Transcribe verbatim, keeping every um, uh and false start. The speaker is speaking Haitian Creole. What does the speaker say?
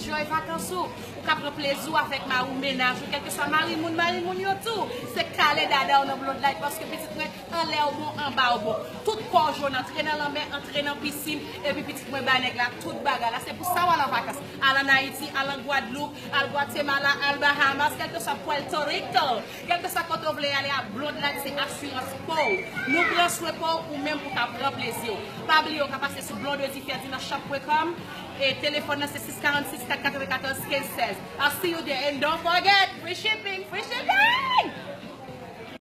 Enjoy vakans ou. Ou ka pran plezi w avèk mari w, mennaj ou, kèlkeswa mari moun, mari moun yo tou. Se kale dada w nan Bloodline paske pitit mwen anlè w bon, anba w bon. Tout kò w jòn, antre nan lanmè, antre nan pisin, epi pitit mwen ba nèg la tout bagay la. Se pou sa w al an vakans. Al ann Ayiti, al an Gwadloup, al Gwatemala, al Bahamas, kèlkeswa Puerto Rico, kèlkeswa kote w vle ale a, Bloodline se asirans po w. Nou pran swen po w, ou menm ou ka pran plezi w. Pa bliye w ka pase sou blondedy ferdinand shop point com e telefòn nan se six quarante-six, quatre quatre-vingt-quatorze, quinze seize. I'll see you there and don't forget, free shipping, free shipping!